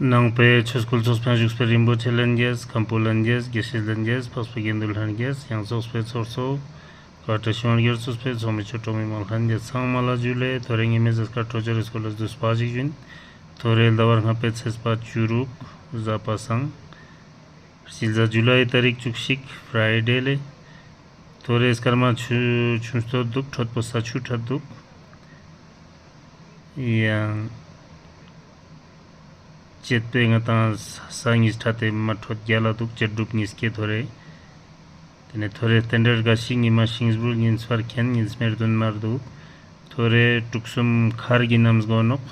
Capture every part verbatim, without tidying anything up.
ནང་པའི་ཆོས་སྐུལ་ཚོགས་པའི་བཞུགས་པའི་རིན་པོ་ཆེ་ལྷན་རྒྱས། མཁན་པོ་ལྷན་རྒྱས། དགེ་བཤེས་ལྷན་རྒྱས། འཕགས་པའི་དགེ་འདུན་ལྷན་རྒྱས། ཡང་ཚོགས་པའི་ཚོགས་གཙོ། བཀའ་དྲིན་ཆེ་ཡོན་གྱི་ཚོགས་པའི་ཚོགས་མི་ཆོས་གྲོགས་མི་མང་ལྷན་རྒྱས་ཚང་མ་ལ་ཇུ་ལེ། ཐོ་རེ་ཉི་མའི་གཟའ་སྐར་འཕྲོད་སྦྱོར་རི་སྐོར་ལ་བསྡུས་པ་ཞིག་ཞུ་ཡིན། ཐོ་རེ་ཟླ་བ་ལྔ་པའི་ཚེས་པ་བཅུ་དྲུག་གཟའ་པ་སངས། སྤྱི་ཟླ་ཇུ་ལའི་ཏ་རིག་བཅུ་གཅིག་ཕ་རའི་ཌེ་ལེ། ཐོ་རེ་སྐར་མ་ཆུ་ཆུ་སྟོད་འདུག་འཕྲོད་པོ་ས་ཆུ་འཕྲོད་འདུག་ཡང་བྱེད་པའི་ང་དང་ས་གཉིས་འཕྲོད་དེ་མ་འཕྲོད་རྒྱལ་ལ་འདུག་བྱེད་སྒྲུབ་གཉིས་ཀྱི་ཐོ་རེ། དེ་ནས་ཐོ་རེ་རྟེན་འབྲེལ་དགའ་ཞིག་ཉི་མ་ཤིང་སྦྲུལ་ཉིན་སྤར་མཁན་ཉིན་སྨེ་བདུན་མར་འདུག་ཐོ་རེ་དྲུག་གསུམ་མཁར་གྱི་གནམ་སྒོ་ནོག་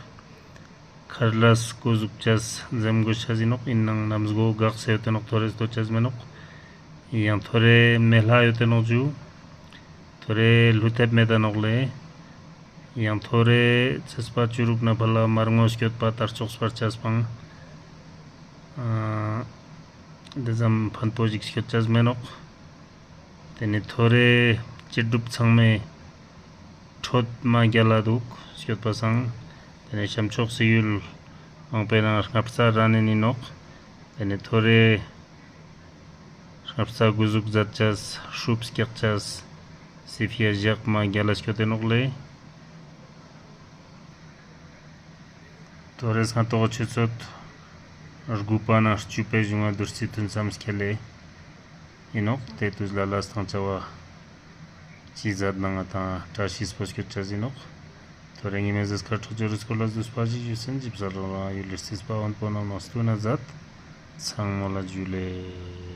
མཁར་ལ་སྒོ་ཟུག་ཅས་འཛེམ་དགོས་ཤ་ཟིན་ནོག་ཡིན་ནང་གནམ་སྒོ་འགག་ས་ཡོད་དེ་ནོག་ཐོ་རེ་སྡོད་ཅས་མེད་ནོག་ཡང་ཐོ་རེ་མེ་ལྷ་ཡོད་དེ་ནོག་ཇུ། ཐོ་རེ་ལྷུ་ཐེབས་མེད་ད་ནོག་ལེ། ཡང་ཐོ་རེ་ཚེས་པ་བཅུ་དྲུག་ནེ་ཕར་ལ་མར་ངོ་སྐྱོད་པ་དར་ལྕོག་སྤར་ཅས་སྤང་། ཨ་དེ་ཙམ་ཕན་པོ་ཞིག་སྐྱོད་ཅས་མེད་ནོག་དེ་ནས་ཐོ་རེ་བྱེད་སྒྲུབ་ཚང་མའི་འཕྲོད་མ་རྒྱལ་ལ་འདུག་སྐྱོད་པ་སང་། དེ་ནས་བྱམས་མཆོག་སི་ཡུལ་མང་པོའི་ནང་སྔ་རྩྭ་ར་ནེ་ནི་ནོག་དེ་ནས་ཐོ་རེ་སྔ་རྩྭ་དགུ་ཟུག་མཛད་ཅས་ཧྲུབ་སྐྱག་ཅས་སི་ཕི་ཡ་ཞག་མ་རྒྱལ་ལ་སྐྱོད་དེ་ནོག་ལེ། ཐོ་རེ་སྔ་ཏོག་ཆུ་ཚོད་དགུ་པ་ནེ་བཅུ་པའི་གཞུང་ང་བདུད་རྩི་ཐུན་མཚམས་ཁེལ་ལེ་ཡིན་ནོག་དེ་དུས་ལ་ལ་སྟེང་ཆ་བ་ཅི་མཛད་ནང་ང་དང་བཀྲ་ཤིས་པོ་སྐྱོད་ཅས་ཡིན་ནོག་ཐོ་རེ་ཉི་མའི་གཟའ་སྐར་འཕྲོད་སྦྱོར་རི་སྐོར་ལ་བསྡུས་པ་ཞིག་ཞུས་ཟིན། ཇི་བཟའ་རང་རང་ཡུལ་ལི་རྩིས་པ་དབོན་པོ་རྣམས་ནང་སྟུན་ན་མཛད། ཚང་མ་ལ་ཇུ་ལེ།